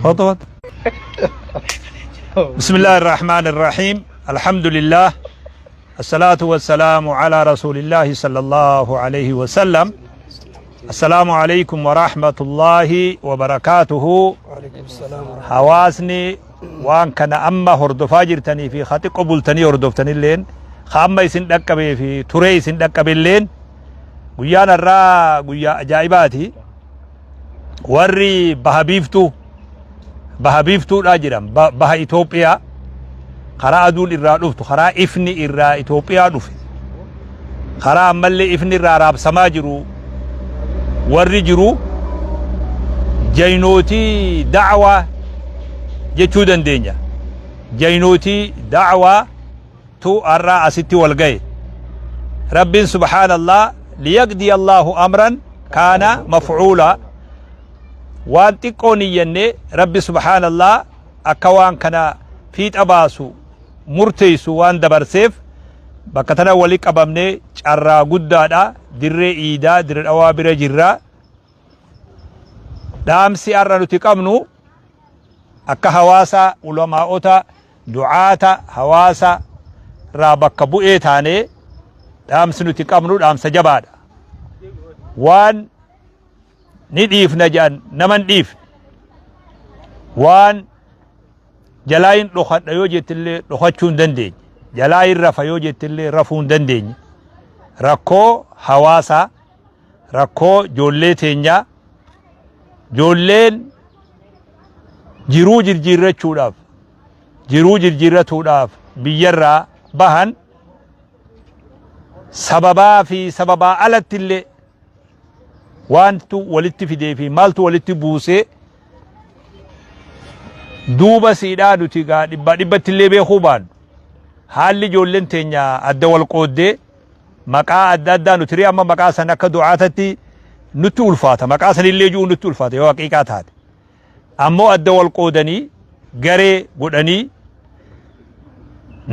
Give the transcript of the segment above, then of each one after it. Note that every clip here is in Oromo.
Kootu kootu. Bismillaahi Irrahmaani Irrahiim. Alhamdulillah. Assalaatu wassalaamu ala rasuulillaahi sallallahu alayhi wa sallam. Assalaamu alaykum wa rahmatullaahi wa barakaatuhu. Hawaasni waan kana amma hordofaa jirtanii fi ka xiqqo bultanii hordoftanilleen ka amma isin dhaqqabee fi turee isin dhaqqabelleen guyyaan har'aa guyyaa ajaa'ibaati. Warri baha biiftuu baha biiftuudhaa jedhan baha Itoophiyaa karaa aduun irraa dhuftu karaa ifni irraa Itoophiyaa dhufe karaa ammallee ifni irraa raabsamaa jiru warri jiru jaynootii da'awaa jechuu dandeenya. Jaynootii da'awaa tu har'a asitti wal gahe. Rabbiin subhaanallah liyaqdiya Allahu amran kaana maf'uula waan xiqqoo niyyanne Rabbi subhaanallah akka waan kana fiixa baasu murteessu waan dabarseef bakka tana wali qabamne carraa guddaadha dirree iidaa dirree dhawaa bira jirra dhaamsi har'a nuti qabnu akka hawaasa ulamaa'ota du'aata hawaasa irraa bakka bu'ee taanee dhaamsi nuti qabnu dhaamsa jabaadha waan ni dhiifna jedhan nama hin dhiifne waan jalaa hin dhokadha yoo jettillee dhokachuu hin dandeenye jalaa hin rafa yoo jettillee rafuu hin dandeenye rakkoo hawaasaa rakkoo ijoollee teenyaa ijoolleen jiruu jirjiirrachuudhaaf jiruu jirjiirratuudhaaf biyyarraa bahan sababaa fi sababaa alatti illee waantu walitti fidee fi maaltu walitti buusee duuba siidhaa nuti gaa dhibbaa dhibbatti illee beekuu baannu haalli ijoolleen teenya adda wal qooddee maqaa adda addaa nuti ree amma maqaa san akka du'aatatti nutti ulfaata maqaa san illee ji'uu nutti ulfaata yoo haqiiqaa taate ammoo adda wal qoodanii garee godhanii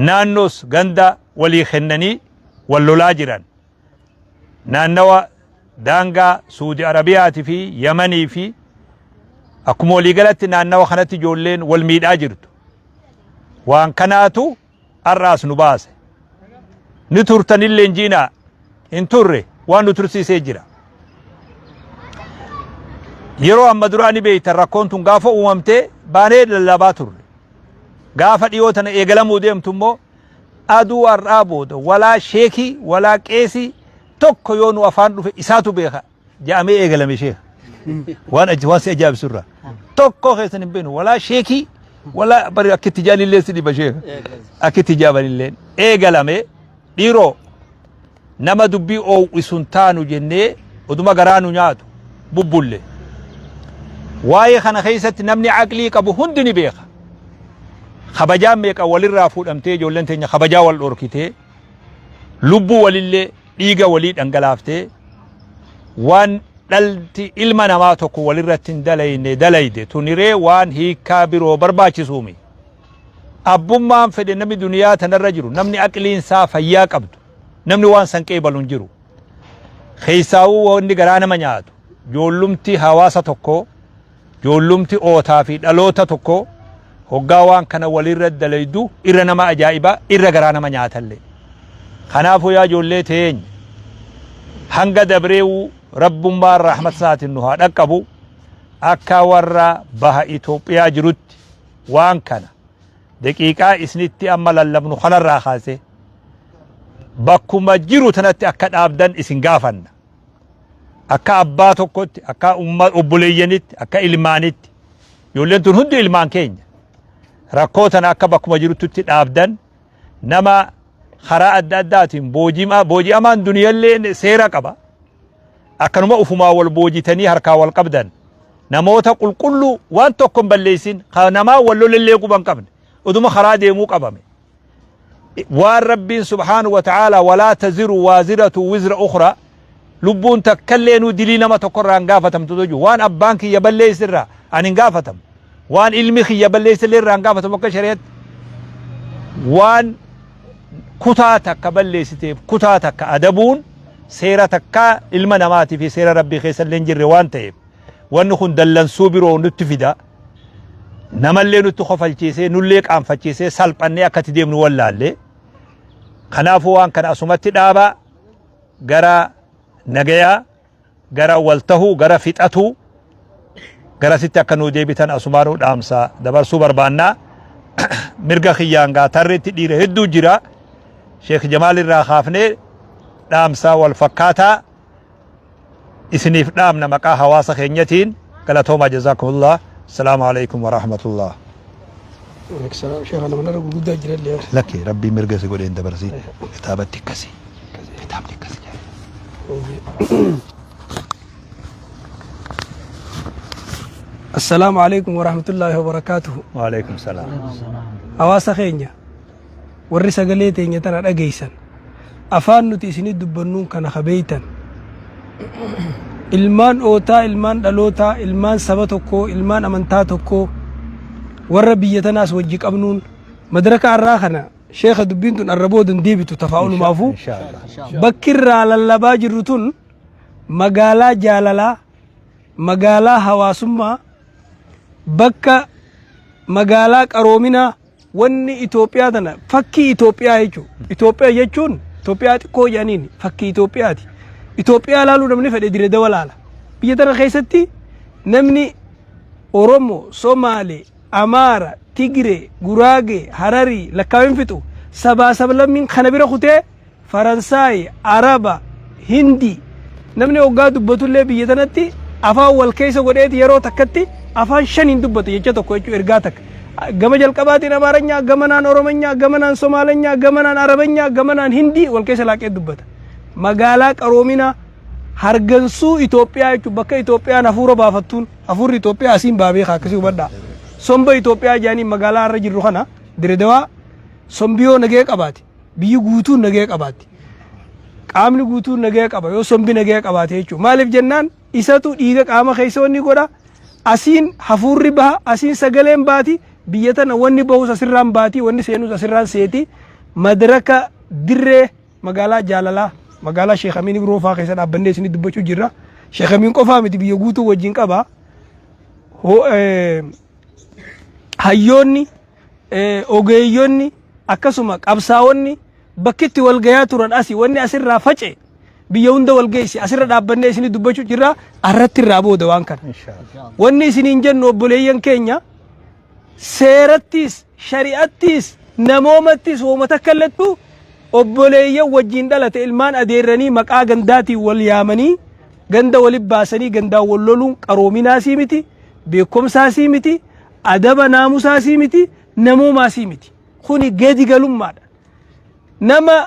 naannoos ganda walii kennanii wal lolaa jiran naannawa daangaa Suudi Arabiyaati fi Yamanii fi akkuma waliigalatti naannawa kanatti ijoolleen wal miidhaa jirtu. Waan kanaatu har'aas nu baase. Ni turtanillee hin jiinaa hin turre waan nu tursiisee jira. Yeroo amma duraa ni beektan rakkoon tun gaafa uumamtee baanee lallabaa turre. Gaafa dhiyoo tana eegalamuu deemtu immoo aduu har'aa booda walaa sheekii walaa qeesii tokko yoo nu afaan dhufe isaatu beeka jedhamee eegalame sheeka. Waan waan si ajaa'ibsu irraa. Tokko keessan hin beeknu walaa sheekii walaa bari akka itti jaalillee si dhiba sheeka. Akka itti jaabanillee eegalame dhiiroo nama dubbii oowwisu hin taanu jennee oduma garaa nu nyaatu bubbulle. Waa'ee kana keessatti namni aqlii qabu hundi ni beeka. Kabajaan meeqa walirraa fuudhamtee ijoolleen teenya kabajaa wal dhorkitee lubbuu walillee dhiiga walii dhangalaaftee waan dhalti ilma namaa tokko walirratti hin dalayne dalayde tuniree waan hiikkaa biroo barbaachisuumi. Abbummaan fedhe namni duniyaa tanarra jiru namni aqliin isaa fayyaa qabdu namni waan san qeebalu hin jiru. Keessaawuu wanni garaa nama nyaatu joollumti hawaasa tokkoo joollumti ootaa fi dhaloota tokkoo hoggaa waan kana walirra dalaydu irra nama ajaa'iba irra garaa nama nyaatallee. Kanaafuu yaa ijoollee teenya hanga dabreewu rabbummaan rahmata isaatiin nu haa dhaqqabu akka warra baha Itoophiyaa jirutti waan kana daqiiqaa isinitti amma lallabnu kanarraa kaasee bakkuma jiru tanatti akka dhaabdan isin gaafanna. Akka abbaa tokkotti, akka obboleeyyanitti, akka ilmaanitti. Ijoolleen tun hundi ilmaan keenya. Rakkoo tana akka bakkuma jirtutti dhaabdan nama karaa adda addaatiin booji'amaan duniyallee seera qaba. Akkanuma ufumaa wal boojitanii harkaa wal qabdan. Namoota qulqulluu waan tokko hin balleessin ka namaa wal lolellee quba hin qabne oduma karaa deemuu qabame. Waan Rabbiin subhaanahu wa ta'aalaa walaa taziru waaziratu wizra ukhra lubbuun takkallee nuu dilii nama tokko irraa hin gaafatamtu jiru. Waan abbaan kiyya balleesse irraa ani hin gaafatamu. Waan ilmi kiyya balleesse illee irraa hin gaafatamu akka shari'atti. Waan kutaa takka balleessiteef kutaa takka adabuun seera takkaa ilma namaatii fi seera Rabbii keessa illee hin jirre waan ta'eef. Wanni kun dallansuu biroo nutti fida. Namallee nutti kofalchiisee nullee qaanfachiisee salphannee akkatti deemnu wallaalle. Kanaafuu waan kana asumatti dhaabaa gara nagayaa gara wal tahuu gara fixatuu garasitti akka nuu deebitan asumaanuu dhaamsa dabarsuu barbaannaa. Mirga kiyyaan gaa tarreetti dhiira hedduu jira. Sheekh Jamaal irraa kaafnee dhaamsa wal fakkaataa isiniif dhaamna maqaa hawaasa keenyatiin galatoomaa jazaakumullah. Salaamu alaikum wa rahmatullah. Salaam sheekha nama narra gurguddaa jira illee. Lakki rabbii mirga si godheen dabarsi kitaabatti akkasi. Kitaabni akkasi jedha. Assalaamu alaikum wa rahmatullahi wa barakaatuhu. Wa alaikum salaam. Hawaasa keenya warri sagalee teenya tana dhageessan afaan nuti isinii dubbannuun kana kabeeytan ilmaan ootaa ilmaan dhalootaa ilmaan saba tokkoo ilmaan amantaa tokkoo warra biyya tanaas wajji qabnuun madraka arraa kana sheekha dubbiin tun arra booda hin deebitu tafaa'ulumaafuu Inshallah. bakki irraa lallabaa jirru tun magaalaa jaalalaa magaalaa hawaasummaa bakka magaalaa qaroominaa wanni Itoophiyaa tana fakkii Itoophiyaa jechuudha. Itoophiyaa jechuun Itoophiyaa xiqqoo jedhaniin fakkii Itoophiyaati. Itoophiyaa laaluu namni fedhe dire dawa laala. Biyya tana keessatti namni Oromoo, Somaalee, Amaara, Tigiree, Guraagee, Hararii lakkaawin fixu sabaa sablammiin kana bira kutee Faransaay, Araba, Hindii namni hoggaa dubbatullee biyya tanatti afaan wal keessa godheeti yeroo takkatti afaan shaniin dubbata jecha tokko jechuu ergaa takka. Gama jalqabaatiin Amaaranyaa, gamanaan Oromanyaa, gamanaan Somaalenyaa, gamanaan Arabanyaa, gamanaan Hindii wal keessa laaqee dubbata. Magaalaa qaroominaa hargansuu Itoophiyaa jechuun bakka Itoophiyaan hafuura baafattuun hafuurri Itoophiyaa asiin baa beekaa akkasii hubadhaa. Somba Itoophiyaa jedhanii magaalaa irra jirru kana Diredawaa sombiyoo nagee qabaate. Biyyi guutuun nagaya qabaatti. Qaamni guutuun nagaya qaba yoo sombi nagaya qabaate jechuudha. Maaliif jennaan isatu dhiiga qaama keessa wanni godha. Asiin hafuurri baha, asiin sagaleen baati, biyya tana wanni bahus asirraan baati, wanni seenus asirraan seeti. Madraka dirree magaalaa jaalalaa magaalaa Sheekh Amiin Ibroo fa'aa keessa dhaabbannee isinii dubbachuu jirra. Sheekh Amiin qofaa miti biyya guutuu wajjin qaba. Hayyoonni ogeeyyonni akkasuma qabsaa'onni bakki itti wal gayaa turan asi wanni asirraa face biyya hunda wal geessi asirra dhaabbannee isinii dubbachuu jirra arratti irraa booda waan kana. Wanni isiniin jennu obboleeyyan keenya seerattis shari'attis namoomattis wooma takka illettu obboleeyyan wajjin dhalate ilmaan adeerranii maqaa gandaatiin wal yaamanii ganda wali baasanii gandaan wal loluun qaroominaasii miti beekumsaasii miti Adaba naamusaasii miti, namoomaasii miti. Kuni gadi galummaadha. Nama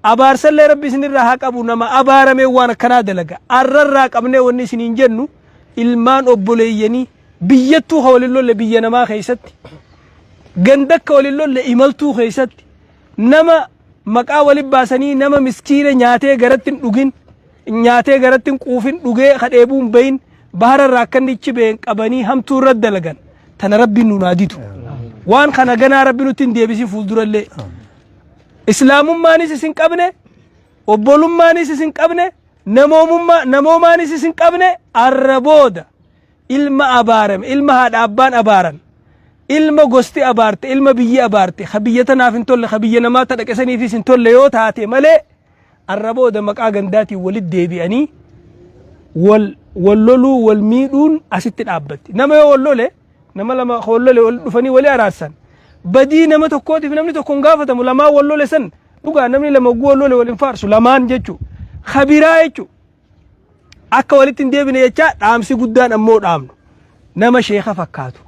abaarsallee Rabbi isinirraa haa qabu nama abaaramee waan akkanaa dalaga. Arrarraa qabnee wanni isiniin jennu ilmaan obboleeyyanii biyyattuu ka walin lolle biyya namaa keessatti ganda akka walin lolle imaltuu keessatti nama maqaa wali baasanii nama miskiina nyaatee garatti hin dhugin nyaatee garatti hin quufin dhugee ka dheebuu hin bahin bahara irraa akka inni ichi ba'een qabanii hamtuu irra dalagan tana rabbiin nuun haa didu waan kana ganaa rabbi nutti hin deebisin fuuldurallee islaamummaanis isin qabne obbolummaanis isin qabne namoomummaa namoomaanis isin qabne arra booda ilma abaarame ilma haadha abbaan abaaran ilma gosti abaarte ilma biyyi abaarte ka biyya tanaaf hin tolle ka biyya namaa ta dhaqe saniifis hin tolle yoo taate malee arra booda maqaa gandaatiin walitti deebi'anii wal wal loluu wal miidhuun asitti dhaabbatti nama yoo wal lole nama lama wal lole wal dhufanii wali araarsan badii nama tokkootiif namni tokko hin gaafatamu lamaan wal lole san dhugaa namni lama oguu wal lole wal hin faarsu lamaan jechuu kabiraa jechuu akka walitti hin deebine jechaa dhaamsi guddaan ammoo dhaamnu nama sheeka fakkaatu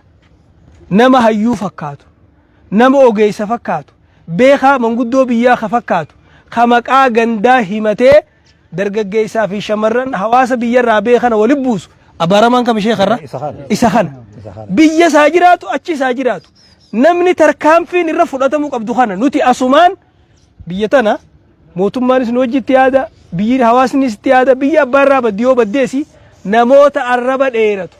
nama hayyuu fakkaatu nama ogeessa fakkaatu beekaa manguddoo biyyaa ka fakkaatu ka maqaa gandaa himatee dargaggeessaa fi shamarran hawaasa biyyarraa beekana wali buusu abaaramaan kam ishee karra Isa kana. isa kana Isa kana. biyya isaa jiraatu achi isaa jiraatu namni tarkaanfiin irra fudhatamuu qabdu kana nuti asumaan Biyya tana mootummaanis nu wajji itti yaada, biyyi hawaasnis itti yaada, biyyi abbaa irraa baddi yoo baddeesi namoota arraba dheeratu.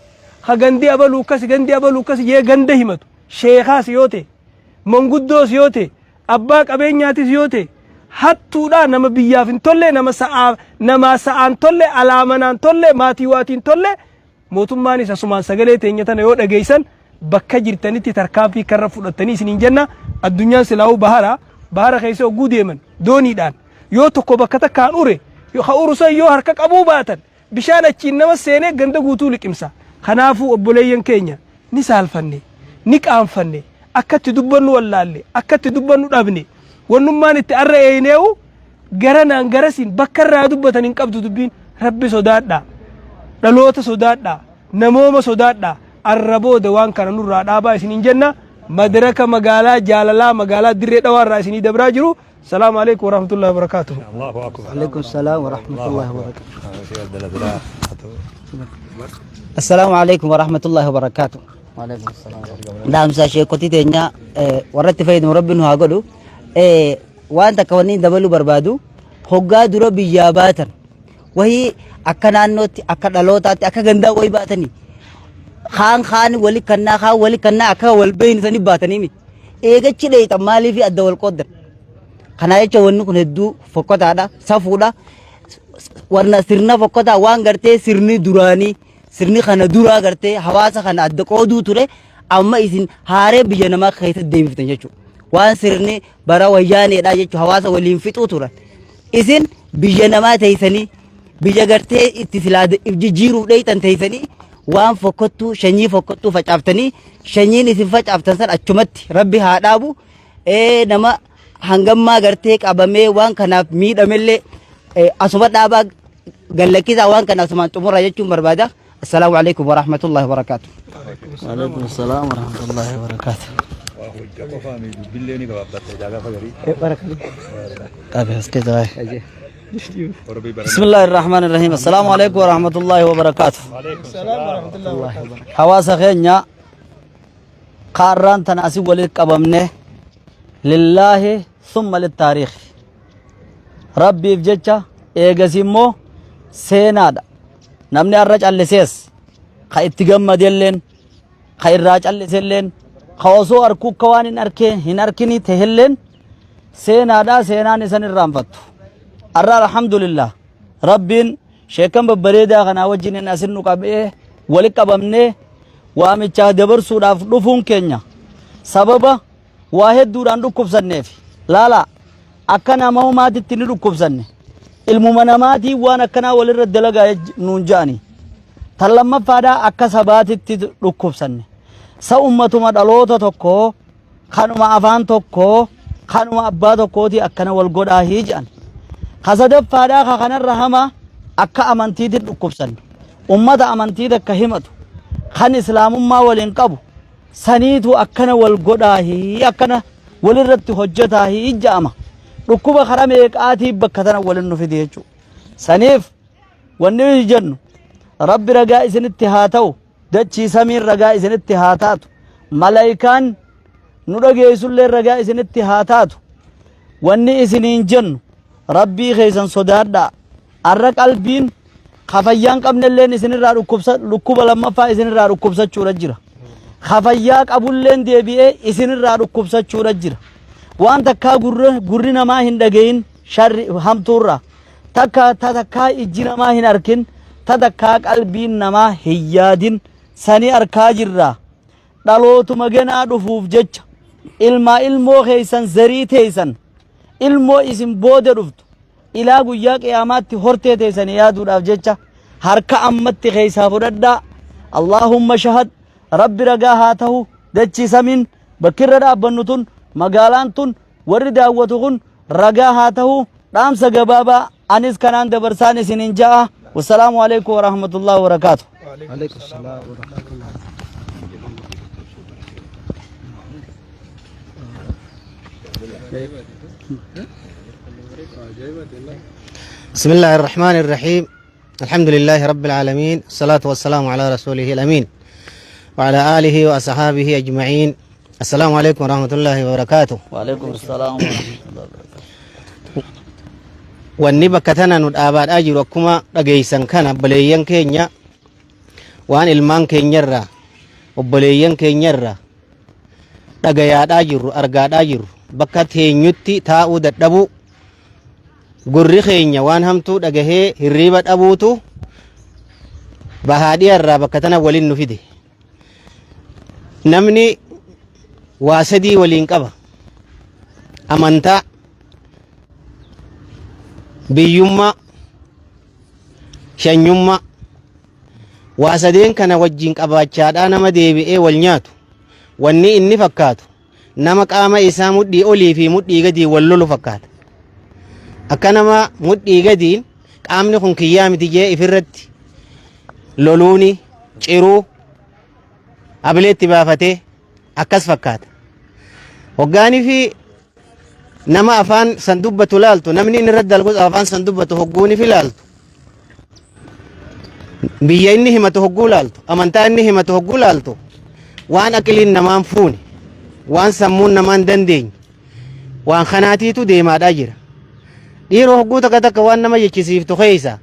Ka gandi abaluu akkasi gandi abaluu akkasi jee ganda himatu. Sheekaas yoo ta'e, manguddoos yoo ta'e, abbaa qabeenyaatis yoo ta'e, hattuudhaa nama biyyaaf hin tolle, nama sa'aa namaa sa'aan tolle, alaa manaan tolle, maatii waatiin tolle, mootummaanis asumaan sagalee teenya tana yoo dhageessan Bakka jirtanitti tarkaanfii karra fudhattanii isiniin jenna. Addunyaan silaa'uu bahara bahara keessa hogguu deeman dooniidhaan yoo tokko bakka takkaan ure, ka uru san yoo harka qabuu baatan, bishaan achiin nama seenee ganda guutuu liqimsa. Kanaafuu obboleeyyan keenya, ni saalfanne, ni qaanfanne, akkatti dubbannu wallaalle, akkatti dubbannu dhabne. Wannummaan itti arra eeyneewu garanaan garasiin bakka irraa dubbatan hin qabdu dubbiin. Rabbi sodaadhaa, dhaloota sodaadhaa, namooma sodaadhaa. Arra booda waan kana nurraa dhaabaa isiniin jenna. Madraka magaalaa jaalalaa, magaalaa Dirree Dhawaa irraa isinii dabraa jiru. Salaamu alaikum warahmatullahi wabarakatuh. Allahu akbar. Alaikum salam wa rahmatullahi wa barakatuh. Assalaamu alaikum wa rahmatullahi wa barakatuh. Dhaamsa sheekotii teenya warra itti fayyadamu Rabbi nu haa godhu. Waan takka wanni dabaluu barbaadu, hoggaa dura biyyaa baatan wahii akka naannootti, akka dhalootaatti, akka gandaa wayii baatanii kaan kaan wali kannaa, kaan wali kannaa, akka wal beeynu sanii baatanii miti. Eegachi dheeyxan maaliif adda wal qooddan? Kanaa jecha wanni kun hedduu fokkotaadha, safuudha. Warna sirna fokkotaa waan gartee sirni duraanii, sirni kana duraa gartee hawaasa kana adda qooduu ture, amma isin haaree biyya namaa keessatti deebiftan jechuudha. Waan sirni bara wayyaaneedha jechuudha, hawaasa waliin fixuu turan. Isin biyya namaa teessanii, biyya gartee itti silaa jijjiiruuf dheeyxan teessanii, waan fokkottuu, shanyii fokkottuu facaaftanii, shanyiin isin facaaftan san achumatti Rabbi haa dhaabu. Nama hangammaa gartee qabamee waan kanaaf miidhamellee asuma dhaabaa gallakkisaa, waan kana asumaan xumura jechuun barbaada. Assalaamu alaikum warahmatullahi wabarakaatu. Waalaikum salaam warahmatullahi wabarakatuh. Dubbillee ni gabaabbatte gaafa garii. Qabe as keessa waa'ee. Bismillahir Rahmanir Rahim. Assalaamu alaikum warahmatullahi wabarakatuh. Hawaasa keenya kaarraan tana asii walitti qabamne lillaahi summa littaariikh. Rabbiif jecha, eegas immoo seenaadha. Namni har'a callisees, ka itti gammadelleen, ka irraa calliselleen, ka osoo arkuu akka waan hin arkee hin arkini tehelleen, seenaadha, seenaan isan irraanfattu. Har'a alhamdulillah Rabbiin sheekan babbareedaa kanaa wajjin hin asin nu qabee wali qabamnee waamichaa dabarsuudhaaf dhufuun keenya sababa waa hedduudhaan dhukkubsanneef. Laala, akka nama homaatitti ni dhukkubsanne, ilmuma namaatiin waan akkanaa walirra dalagaa nuun ja'ani. Tan lammaffaadhaa, akka sabaatitti dhukkubsanne. Sa ummatuma dhaloota tokkoo, kanuma afaan tokkoo, kanuma abbaa tokkooti akkana wal godhaahii jedhan. Ka sadaffaadhaa, ka kanarra hamaa, akka amantiitti dhukkubsanne. Ummata amantii takka himatu, kan islaamummaa waliin qabu saniitu akkana wal godhaahii, akkana walirratti hojjetaahii ja'ama. Dhukkuba karaa meeqaatii bakka tana walin nu fide jechuudha. Saniif wanni nuyi jennu, Rabbi ragaa isinitti haa ta'u, dachii samiin ragaa isinitti haa taatu, malaayikaan nu dhageessullee ragaa isinitti haa taatu. Wanni isiniin jennu, Rabbii keessan sodaadhaa. Arra qalbiin kafayyaan qabnelleen isinirraa dhukkubsa, dhukkuba lammaffaa isinirraa dhukkubsachuudha jira. Kafayyaa qabulleen deebi'ee isinirraa dhukkubsachuudha jira. Waan takkaa gurri namaa hin dhageyin sharri hamtuurraa, takka ta takkaa ijji namaa hin arkin, ta takkaa qalbiin namaa hin yaadin sani arkaa jirra. Dhalootuma genaa dhufuuf jecha, ilmaa ilmoo keessan, zarii teessan, ilmoo isin booda dhuftu, ilaa guyyaa qiyaamaatti hortee teessanii yaaduudhaaf jecha harka ammatti keessaa fudhadhaa. Allaahumma shahad, Rabbi ragaa haa ta'u, dachii samiin bakki irra dhaabbannu tun, magaalaan tun, warri daawwatu kun ragaa haa ta'u. Dhaamsa gabaabaa anis kanaan dabarsaan isinin ja'a. Wassalaamu alaikum warahmatullahi wabarakaatu. Alaikum salam wa rahmatullahi. بسم الله الرحمن الرحيم، الحمد لله رب العالمين، الصلاة والسلام على رسوله الأمين وعلى آله وأصحابه أجمعين. السلام عليكم ورحمة الله وبركاته. وعليكم السلام ورحمة الله وبركاته. Wanni bakka tana nu dhaabaadhaa jiru, akkuma dhageessan kana, obboleeyyan keenya waan ilmaan keenyarraa, obboleeyyan keenyarraa dhagayaadhaa jirru, argaadhaa jirru, bakka teenyutti taa'uu dadhabuu, gurri keenya waan hamtuu dhagahee hirriiba dhabuutu bahaadhiyarraa bakka tana waliin nu fide. Namni waa sadii waliin qaba. Amantaa, biyyummaa, shanyummaa. Waa sadeen kana wajjin qabaachaadhaa nama deebi'ee wal nyaatu. Wanni inni fakkaatu nama qaama isaa mudhii olii fi mudhii gadii wal lolu fakkaata. Akka nama mudhii gadiin qaamni kun kiyyaa miti jee ifirratti loluuni ciruu abileetti baafatee akkas fakkaata. Hoggaanii fi nama afaan san dubbatu laaltu, namni inni irratti dalgus afaan san dubbatu hogguuni fi laaltu, biyya inni himatu hogguu laaltu, amantaa inni himatu hogguu laaltu, waan aqiliin namaan fuune, waan sammuun namaan dandeenye, waan kanaatiitu deemaadhaa jira. Dhiiroo, hogguu takka takka waan nama jechisiiftu keessa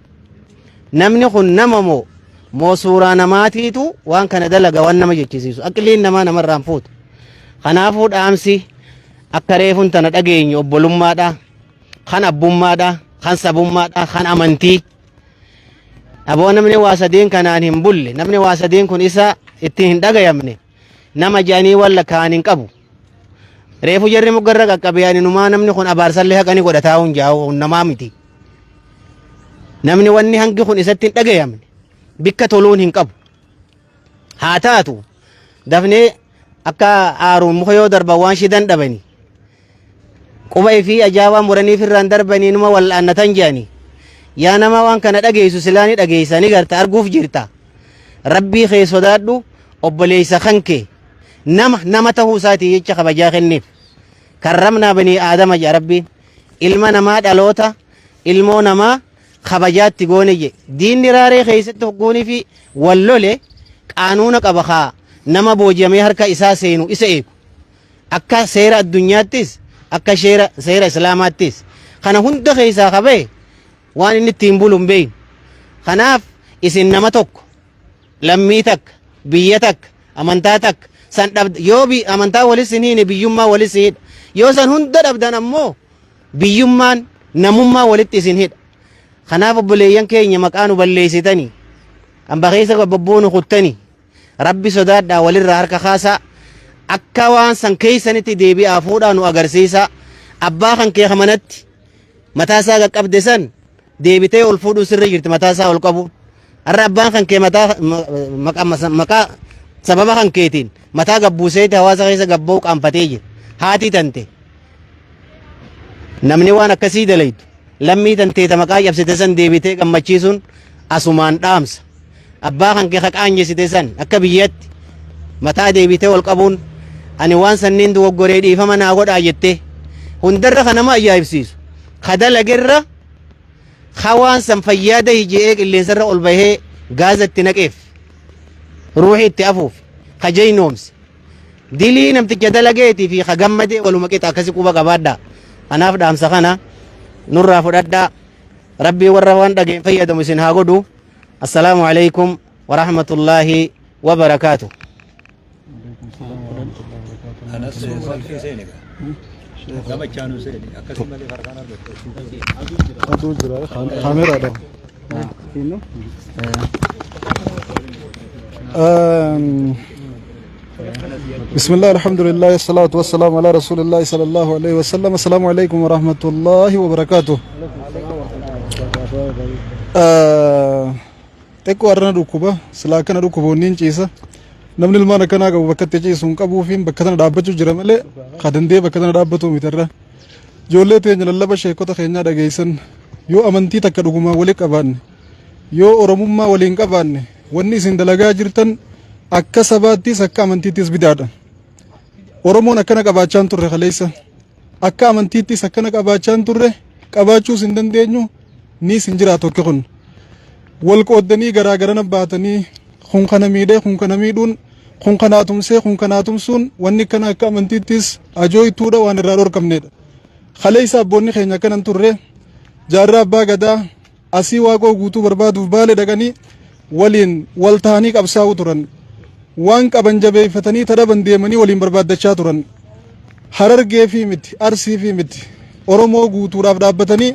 namni kun nama moo moo suuraa namaatiitu waan kana dalaga waan nama jechisiisu, aqiliin namaa namarraan fuutu. Kanaafuu dhaamsi akka reefun tana dhageenyu obbolummaadha, kan abbummaadha, kan sabummaadha, kan amantii. Aboo, namni waa sadeen kanaan hin bulle, namni waa sadeen kun isa ittiin hin dhagayamne, nama jedhanii walla kaan hin qabu. Reefu jarri mugarra qaqqabee ani numaa namni kun abaarsallee haqa ni godhataa hun jaa'u namaa miti. Namni wanni hangi kun isatti hin dhagayamne bikka toluun hin qabu. Haa taatu, dafnee akka aaruun muka yoo darban waan shidan dhabanii, quba ifii ajaa'ibaa muranii firraan darbanii numa wal'aannatan jedhanii. Yaa nama waan kana dhageessu, silaa ni dhageessa, ni garta, arguuf jirta. Rabbii kee sodaadhu. Obboleessa kan kee nama nama ta'uu isaatii jecha kabajaa kenniif. Karramnaa banii aadama jedha Rabbiin. Ilma namaa, dhaloota ilmoo namaa kabajaatti goone je. Diinni raaree keessatti hogguunii fi wal lole qaanuuna qaba kaa nama booji'amee harka isaa seenu isa eegu. Akka seera addunyaattis, akka seera islaamaattis kana hunda keessaa qabee waan inni ittiin bulu hin beeynu. Kanaaf isin nama tokko, lammii takka, biyya takka, amantaa takka san dhabd yoo amantaa walis hin hiine, biyyummaa walis hidha. Yoo san hunda dhabdan ammoo biyyummaan namummaa walitti isin hidha. Kanaaf obboleeyyan keenya, maqaa nu balleessitanii, hamba keessa bobboo nu kuttanii, Rabbi sodaadhaa, walirraa harka kaasaa, akka waan san keessanitti deebi'aa fuudhaa nu agarsiisaa. Abbaa kan kee manatti mataa isaa qaqqabde san deebitee ol fuudhuu sirra jirti. Mataa isaa ol qabu har'a abbaan kan kee mataa maqaa sababa kan keetiin mataa gabbuuseeti hawaasa keessa gabboo qaanfatee jira. Haati tante namni waan akkasii dalaytu lammii tanteeta maqaa cabsite san deebitee gammachiisuun asumaan dhaamsa. Abbaa kan kee qaanyessite san akka biyyatti mataa deebitee ol qabuun ani waan sanniin dogoggoree dhiifama naa godhaa jettee. Hundarra kan nama ajaa'ibsiisu, ka dalagerra ka waan san fayyaa dahi je'ee qilleensarra ol bahee gaaza itti naqeef, ruuxii itti afuuf, ka jaynoomse, dilii namticha dalageetii fi ka gammadee waluma qixa. Akkasi quba qabaadhaa. Kanaaf dhaamsa kana nurraa fudhadhaa. Rabbii warra waan dhageen fayyadamu isin haa godhu. Assalaamu alaikum warahmatullaahi wabarakaatu. Anas salfii seeni gaa. Gamachaanuu seeni. Akkasii malee farkaan argattu. Aduu jira, kaameraadha. بسم الله، الحمد لله، الصلاة والسلام على رسول الله صلى الله عليه وسلم. السلام عليكم ورحمة الله وبركاته. Xiqqoo har'ana dhukkuba, silaa akkana dhukkuba onni ciisa. Namni ilmaan akkanaa qabu bakka itti ciisu hin qabuu fi bakka tana dhaabbachuu jira malee ka dandee bakka tana dhaabbatu miti irra. Ijoollee teenya, lallaba sheekota keenyaa dhageessan. Yoo amantii takka dhugumaan waliin qabaanne, yoo Oromummaa waliin qabaanne, wanni isin dalagaa jirtan akka sabaattis akka amantiittis bidaadha. Oromoon akkana qabaachaa hin turre kaleessa. Akka amantiittis akkana qabaachaa hin turre, qabaachuus hin dandeenyu, niis hin jiraatu akki kun. Wal qooddanii garaa garana baatanii kun kana miidhee kun kana miidhuun, kun kanaa tumsee kun kanaa tumsuun, wanni kana akka amantiittis ajooytuudha, waan irraa dhorkamnedha. Kaleessa abboonni keenya akkana hin turre. Jaarraa abbaa gadaa asii Waaqoo Guutuu barbaaduuf Baale dhaqanii waliin wal ta'anii qabsaa'uu turan. Waan qaban jabeeffatanii tadhaban deemanii waliin barbaaddachaa turan. Harargee fi miti, Arsii fi miti, Oromoo guutuudhaaf dhaabbatanii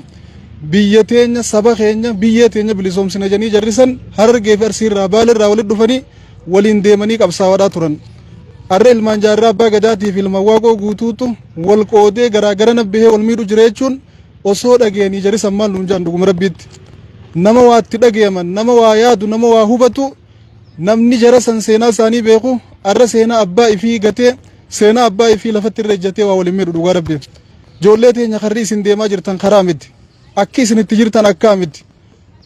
biyya teenya, saba keenya, biyya teenya bilisoomsina jedhanii jarrisan Harargee fi Arsii irraa, Baale irraa walitti dhufanii waliin deemanii qabsaa'aadhaa turan. Arra ilmaan Jaarraa Abbaa Gadaatii fi ilmaan Waaqoo Guutuutu wal qoodee garaa garana bahee wal miidhu jira jechuun osoo dhageenii jari san maal nuun jaan dhuguma Rabbiitti. Nama waa itti dhageeman, nama waa yaadu, nama waa hubatu, namni jara san seenaa isaanii beeku arra seenaa abbaa ifii gatee seenaa abbaa ifii lafatti irra ejjatee waa waliin miidhu dhugaa Rabbii. Ijoollee teenya karri isin deemaa jirtan karaa miti. Akki isin itti jirtan akkaa miti.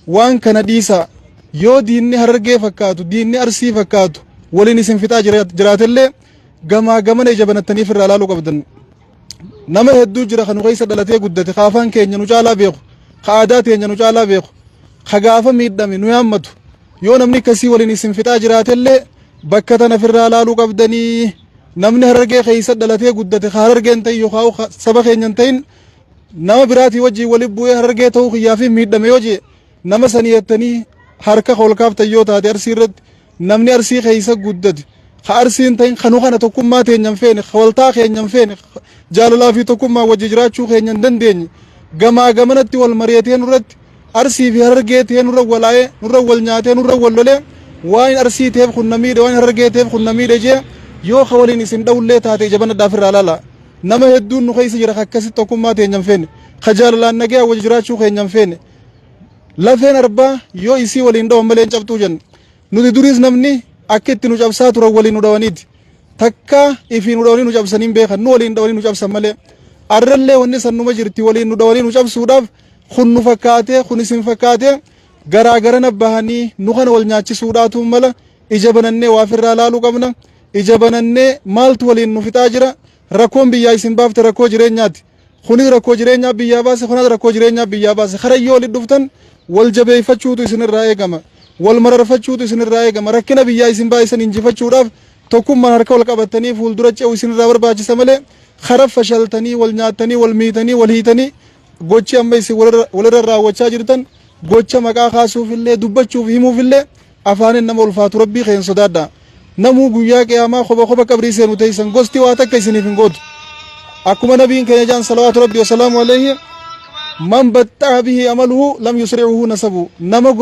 Waan kana dhiisaa. Yoo diinni Harargee fakkaatu, diinni Arsii fakkaatu waliin isin fixaa jiraatellee gamaa gamana ija banattanii ofirraa ilaaluu qabdan. Nama hedduu jira kan nu keessa dhalatee guddate, ka afaan keenya nu caalaa beeku, ka aadaa teenya nu caalaa beeku, ka gaafa miidhame nu yaammatu. Yoo namni akkasii waliin isin fixaa jiraatellee bakka tana ofirraa ilaaluu qabdanii. Namni Harargee keessa dhalatee guddate ka Harargee hin ta'in yookaan saba keenya hin ta'in nama biraatii wajjin wali bu'ee Harargee ta'uu kiyyaa fi miidhame yoo jee nama sanii jettanii harka ol kaaftan yoo taate Arsii irratti namni Arsii keessa guddate ka Arsii hin ta'in kanu kana tokkummaa teenya hin feene ka waltaa keenya hin feene jaalalaa fi tokkummaa wajji jiraachuu keenya hin dandeenye gamaa gamanatti wal mari'atee nurratti Arsii fi Harargee ta'ee nurra walaa'ee nurra wal nyaatee nurra wal lolee waan Arsii ta'eef kun na miidhe waan Harargee ta'eef kun na miidhe jee yoo ka waliin isin dha'ullee taate ija banadhaaf irraa laala. Nama hedduun nu keessa jira ka akkasitti tokkummaa teenya hin feene, ka jaalalaan nagayaan wajji jiraachuu keenya hin feene. Lafeen arbaa yoo isii waliin dhawan malee hin cabxuu jenna. Nuti duriis namni akka itti nu cabsaa turan waliin nu dhawaniiti. Takka ifii nu dhawanii nu cabsanii hin beekan, nu waliin dhawanii nu cabsan malee. Arrallee wanni san numa jirti waliin nu dhawanii nu cabsuudhaaf kun nu fakkaatee kun isin fakkaatee garaa garana bahanii nu kana wal nyaachisuudhaatu mala ija banannee waa ofirraa laaluu qabna. Ija banannee maaltu waliin nu fixaa jira? Rakkoon biyyaa isin baafte rakkoo jireenyaati. Kunis rakkoo jireenyaa biyyaa baase, kunas rakkoo jireenyaa biyyaa baase. Kara yoo walitti dhuftan wal jabeeffachuutu isinirraa eegama. Wal mararfachuutu isinirraa eegama. Rakkina biyyaa isin baay'isan injifachuudhaaf tokkummaan harka wal qabattanii fuuldura ce'uu isinirraa barbaachisa malee kara fashaltanii wal nyaattanii wal miitanii wal hiitanii gochi amma isin walirra raawwachaa jirtan gocha maqaa kaasuufillee dubbachuuf himuufillee Afaanin nama ulfaatu Rabbii keen sodaadhaa. Namuu guyyaa qiyaamaa koba koba qabrii seenu teeysan gosti waa takka isiniif hin gootu. Akkuma nabiin keenya jaan salawaatu Rabbii wasalaamu alayhi man baxxaa bihi amaluhu lam yusri'uhu nasabu nama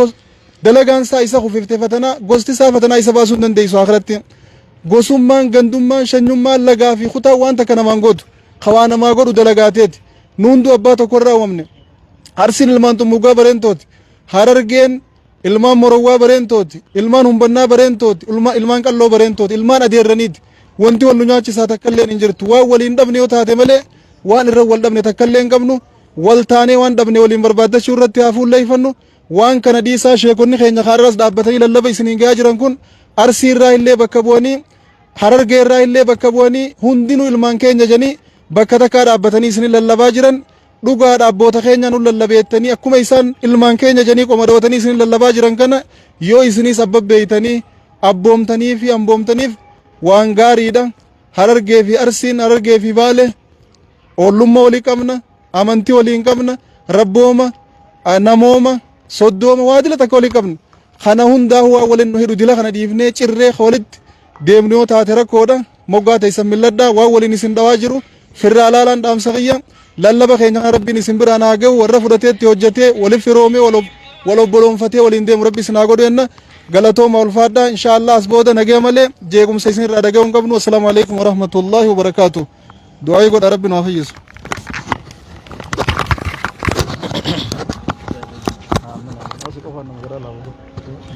dalagaan isaa isa kufifte fatanaa gosti isaa fatanaa isa baasuu hin dandeessu akhiratti. Gosummaan gandummaan shanyummaan lagaa fi kutaan waan takka namaan gootu. Ka waa namaa godhu dalagaateeti. Nu hunduu abbaa tokko irraa uumamne. Arsiin ilmaan xummugaa bareentooti. Harargeen Ilmaan Morowwaa Bareentooti, ilmaan Humbannaa Bareentooti, ilmaan Qalloo Bareentooti, ilmaan adeerraniiti. Wanti wal nu nyaachisaa takkalleen hin jirtu. Waan waliin dhabne yoo taate malee waan irra wal dhabne takkallee hin qabnu. Wal taanee waan dhabne waliin barbaaddachuu irratti haa fuulleeffannu. Waan kana dhiisaa sheekonni keenya kaarras dhaabbatanii lallaba isiniin gahaa jiran kun Arsii irraa illee bakka bu'anii Harargee irraa illee bakka bu'anii hundinuu ilmaan keenya jedhanii bakka takkaa dhaabbatanii isinin lallabaa jiran Dhugaadha abboota keenya nu lallabeettanii akkuma isaan ilmaan keenya jedhanii qoma dhawatanii isin lallabaa jiran kana yoo isinis abba beeytanii abboomtanii fi amboomtaniif waan gaariidha. Harargee fi Arsiin Harargee fi Baale ollummaa walii qabna, amantii waliin qabna, rabbooma, namooma, soddooma waa dila takka walii qabna. Kana hundaa waan waliin nu hidhu dila kana dhiifnee cirree walitti deemnu yoo taate rakkoodha. Moggaa teessan milladhaa waan waliin isin dhawaa jiru firraa laalaan dhaamsa kiyya lallaba keenya kana rabbiin isin biraan haa gahu warra fudhatee itti hojjetee waliif firoomee wal obboloonfatee waliin deemu rabbi isin haa godhu jenna galatooma ulfaadhaa insha Allah as booda nagaya malee jeequmsa isin irraa dhaga'uu hin qabnu assalaamu alaikum warahmatullahi wabarakaatu du'aayii godha rabbi nu haa fayyisu.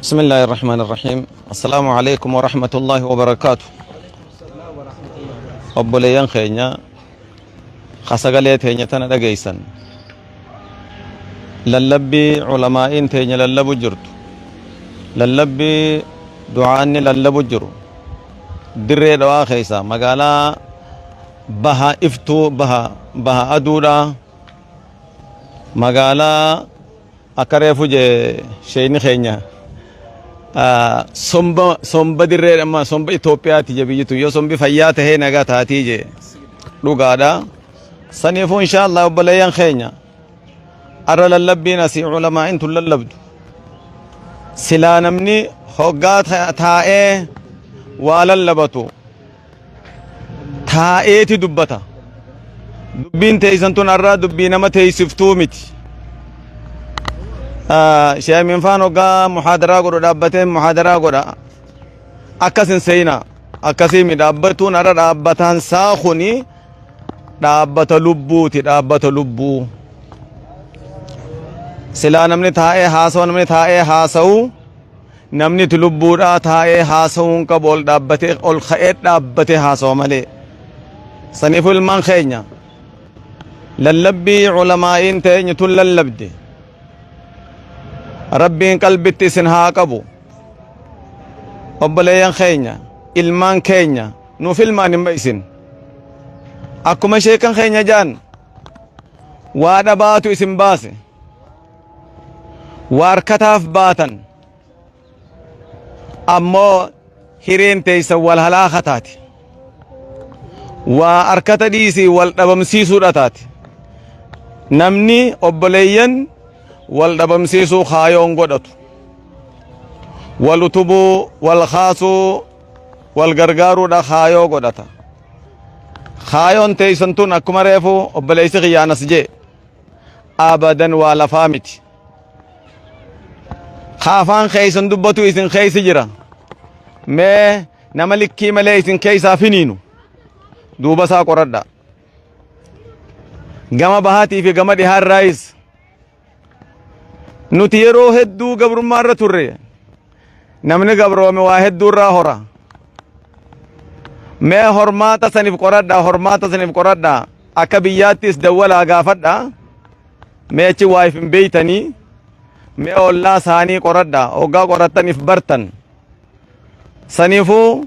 بسم الله الرحمن الرحيم السلام عليكم ورحمة الله وبركاته obboleeyyan keenya ka sagalee teenya tana dhageeysan lallabbii ulamaa'iin teenya lallabu jirtu lallabbii du'aanni lallabu jiru dirree dhawaa keessa magaalaa baha iftuu baha baha aduudha magaalaa Akka reefu jee sheeyni keenya somba somba dirree amma somba Itoophiyaati je biyyi tun yoo sombi fayyaa tahee nagaa taatii je dhugaadha. Saniifuu inshaallah obboleeyyan keenya arra lallabbiin asii ulamaa'in tun lallabdu silaa namni hoggaa taa'ee waa lallabatu taa'eeti dubbata. Dubbiin teeysan tun arraa dubbii nama teeysiftuu miti. Sheemin faan hoggaa muhaadaraa godhu dhaabbatee muhaadaraa godha. Akkas hin seeyinaa. Akkasii dhaabbatuun har'a dhaabbataan saa kuni dhaabbata lubbuuti dhaabbata lubbuu. Silaa namni taa'ee haasawu namni taa'ee haasawu namni itti lubbuudhaa taa'ee haasawuu hin qabu ol dhaabbatee ol ka'ee dhaabbatee haasawa malee. Saniifuu ilmaan keenya lallabbii culamaa'iin teenyu tun lallabde rabbiin qalbitti isin haa qabu. Obboleeyyan keenya ilmaan keenya nuuf ilmaan hin ba'isin. Akkuma sheekan keenya jaan waa dhabaatu isin baase. Waa harkataaf baatan ammoo hireen teeysan wal halaaka taati. Waa harkata dhiisii wal dhabamsiisuudha taati. Namni obboleeyyan wal dhabamsiisuu kaayoon godhatu. Wal utubuu, wal kaasuu, wal gargaaruudha kaayoo godhata. Kaayoon teeysan tun akkuma reefu obboleessi kiyyaan as jee abadan waa lafaa miti. Ka afaan keeysan dubbatu isin keeysi jira. Mee nama likkii malee isin keeysaa finiinu duuba isaa qoradha. Gama bahaatii fi gama dhihaarraayis nuti yeroo hedduu gabrummaa irra turre namni gabroome waa hedduu irraa hora. Mee hormaata saniif qoradha hormaata saniif qoradha akka biyyaattis dawwalaa gaafadha. Mee achi waa if hin beeytanii mee ollaa isaanii qoradha hoggaa qorattan if bartan. Saniifuu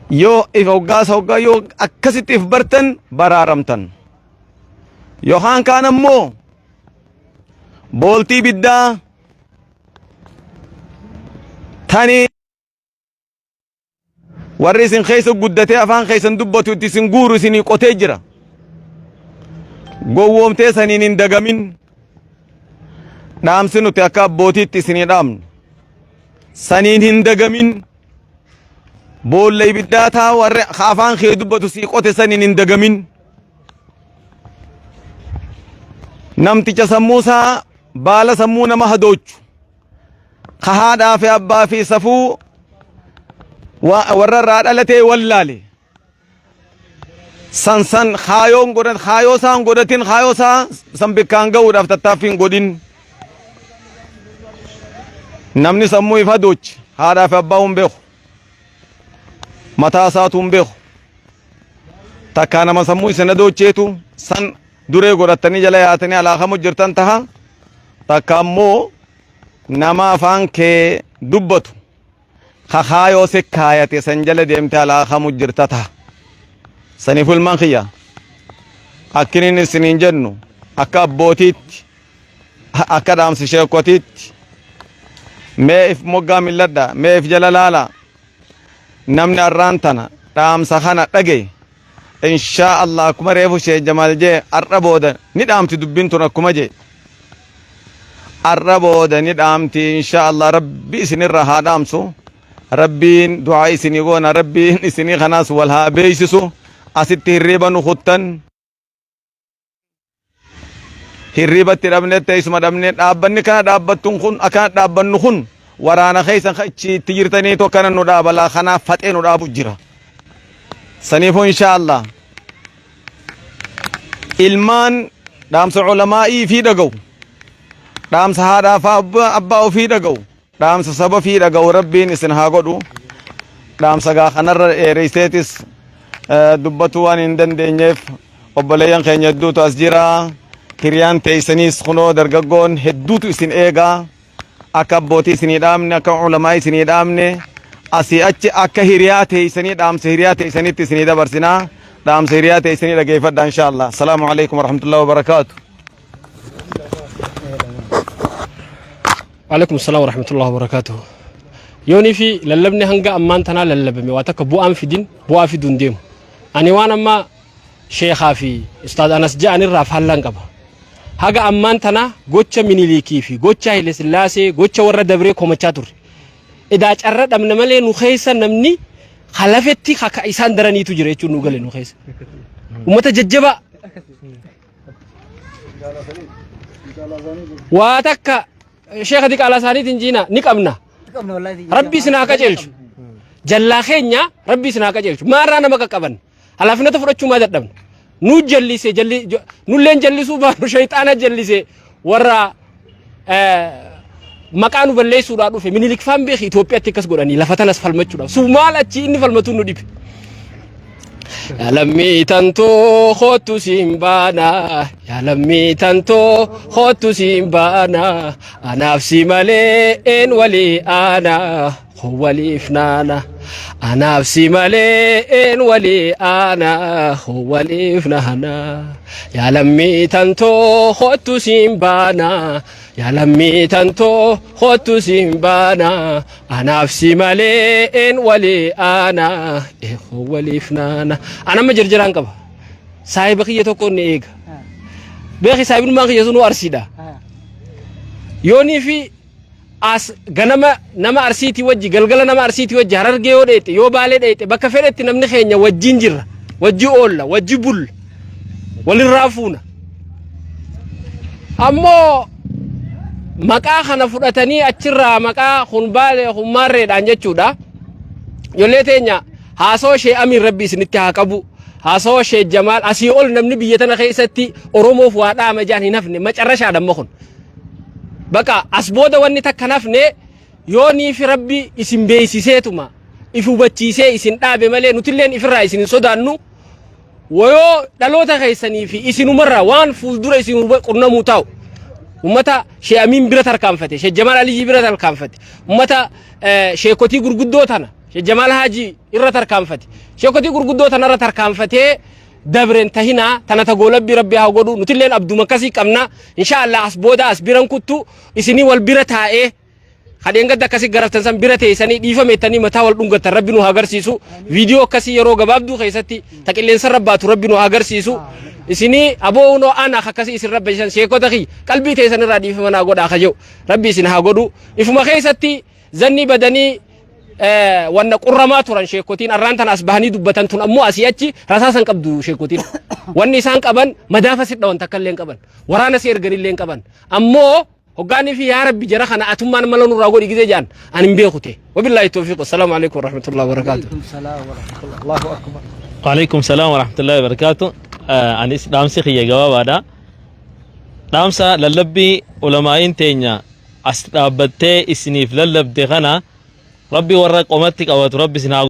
yoo if hoggaas hoggaa yoo akkasitti if bartan baraaramtan. Yookaan kaan ammoo booltii ibiddaa tani warri isin keessa guddatee afaan keessan dubbatu itti isin guuru isinii qotee jira. Gowwoomtee saniin hin dagamin. Dhaamsi nuti akka abbootiitti isinii dhaamnu. Saniin hin dagamin. Boolla ibiddaa taa warri afaan kee dubbatu sii qote saniin hin dagamin. Namticha sammuu isaa baala sammuu nama hadoochu. Ka haadhaa fi abbaa fi safuu warra irraa dhalatee wallaale. San san kaayoon godhat kaayoo isaan godhatin kaayoo isaa san bikkaan ga'uudhaaf tattaaffiin godhin. Namni sammuu if hadoochi haadhaa fi abbaa hin beeku. Mataa isaatu hin beeku. Takkaa nama sammuu isin hadoocheetu san duree godhattanii jala yaatanii alaakamu jirtan taha. Takka ammoo nama afaan kee dubbatu ka kaayoo si kaayate san jala deemte alaakamu jirta taha. Saniif ilmaan kiyya akkiniin isiniin jennu akka abbootiitti akka dhaamsi sheekotiitti mee if moggaa milladha mee if jala laala namni arraan tana dhaamsa kana dhagaye inshaa Allah akkuma reefu Sheekh Jamaal jee arra booda ni dhaamti dubbiin tun akkuma jee arra booda ni dhaamti inshaa Allah rabbi isinirra haa dhaamsu rabbiin du'aa isinii goona rabbiin isinii kanaas wal haa beeysisu asitti hirriiba nu kuttan Hirriiba itti dhabne teessuma dhabne dhaabbanni kana dhaabbattuun kun akkana dhaabbannu kun waraana keessan ichi itti jirtaniitu akkana nu dhaaba laa kanaaf faxee nu dhaabu jira. Saniifuu inshaa Allah ilmaan dhaamsa ulamaa'ii fi dhaga'u dhaamsa haadhaa fi abbaa ofii dhaga'u Dhaamsa saba fi dhaga'u rabbiin isin haa godhu. Dhaamsa gaa kanarra dheereyseetis dubbatuu waan hin dandeenyeef obboleeyyan keenya hedduutu as jira. Hiriyaan teeysaniis kunoo dargaggoon hedduutu isin eegaa. Akka abbootii isinii dhaamne akka ulamaa isinii dhaamne asii achi akka hiriyaa teeysanii dhaamsa hiriyaa teeysaniitti isinii dabarsinaa. Dhaamsa hiriyaa teeysanii dhageeffadha inshaa Allah. Assalaamu alaikum warahmatullahi wabarakaatu. Waalaikum salaam warahmatullahi wabarakatuh. Yoonii fi lallabni hanga ammaan tanaa lallabame waa takka bu'aan fidin bu'aa fiduu hin deemu. Ani waan amma sheekhaa fi ustaaz Anas ja'an irraa faallaan qaba. Haga ammaan tanaa gocha Minilikii fi gocha Haile Sillaasee gocha warra dabree komachaa turre. Edaa carra dhabna malee nu keessa namni halafetti haka isaan daraniitu jira jechuun nu gale nu keessa. Uummata jajjabaa Waa takka sheekha diqaalaa isaaniitiin jiina ni qabna. Rabbi isin haa qajeelchu. Jallaa keenya Rabbi isin haa qajeelchu. Maarraa nama qaqqabanna? Halaafinata fudhachuu maa dadhabna? Nu jallise jalli nulleen jallisuu baanu shayxaana jallise warra maqaa nu balleessuudhaa dhufe Minilik faan beeki Itoophiyaatti akkas godhanii lafa tanas falmachuudhaaf. Su maal achi inni falmatuun nu dhibe. Yaa lammii tantoo kootu siin baana. Yaa lammii tantoo kootu siin baana. Anaaf si malee een walii aana. Koo waliif naana. Anaaf si malee een walii aana. Koo waliif naana. Yaa lammii tantoo kootu siin baana. Yaa lammii tantoo kootu siin baana. Anaaf si malee een walii aana. Eekoo waliif naana. Anamma jarjaraan qaba. Saahiba kiyya tokko inni eega. Beeki saahibnummaan kiyya sunuu Arsiidha. Yoonii fi as ganama nama Arsiitii wajji galgala nama Arsiitii wajji Harargee yoo dheexxe yoo Baalee dheexxe bakka fedhetti namni keenya wajjin jirra. Wajji oolla, wajji bulla. Walirraa fuuna. Ammoo maqaa kana fudhatanii achirraa maqaa kun Baalee kun Maarreedhaan jechuudha. Ijoollee teenya haasawaa ishee amiin rabbi isinitti haa qabu. Haasawaa ishee Jamaal asii ol namni biyya tana keessatti Oromoof waa dhaama jaan hin hafne macarrashaadha amma kun. Baqa as booda wanni takka hin hafne yoo niifi rabbi isin beeksiseetuma if hubachiisee isin dhaabe malee nutilleen ifirraa isin hin sodaannu. Wayoo dhaloota keessanii fi isinumarraa waan fuuldura isin qunnamuu taa'u. Ummata Shee Amiin bira tarkaanfate, Shee Jamaal Aliyyii bira tarkaanfate, ummata sheekotii gurguddoo tana, Shee Jamaal Haajii irra tarkaanfate. Sheekotii gurguddoo tanarra tarkaanfatee dabren tahinaa tana ta goolabbii rabbi haa godhu nutilleen abduma akkasii qabna insha Allah as booda as biran kuttu isinii wal bira taa'ee Kadheen gadda akkasii garaftan san bira teessanii dhiifama jettanii mataa wal dhungattan rabbi nu haa agarsiisu. Viidiyoo akkasii yeroo gabaabduu keessatti ta qilleensa irra baatu rabbi nu haa agarsiisu. Isinii aboo hunoo ana akkasii isin rabba isan sheekota kiyya qalbii teessan irraa dhiifama naa godhaa ka jedhu rabbi isin haa godhu. Ifuma keessatti zannii badanii wanna qurramaa turan sheekotiin arraan tana as bahanii dubbatan tun ammoo asii achi rasaasan qabdu sheekotiin. Wanni isaan qaban madaafa si dhawan takka illee hin qaban. Waraana si ergan illee hin qaban. Ammoo Hoggaanii fi yaa Rabbi jara kana atummaan mala nurraa godhi gizee jaan an hin beeku ta'e. Wabillaahi tawfiiq. Assalaamu alaikum warahmatullahi wabarakaatuh. Allahu akbar. Waalaikum salaam warahmatullahi wabarakatuh. Anis dhaamsi kiyya gabaabaadha. Dhaamsa lallabbii ulamaa'iin teenya as dhaabbattee isiniif lallabde kana Rabbi warra qomatti qabatu Rabbi isin haa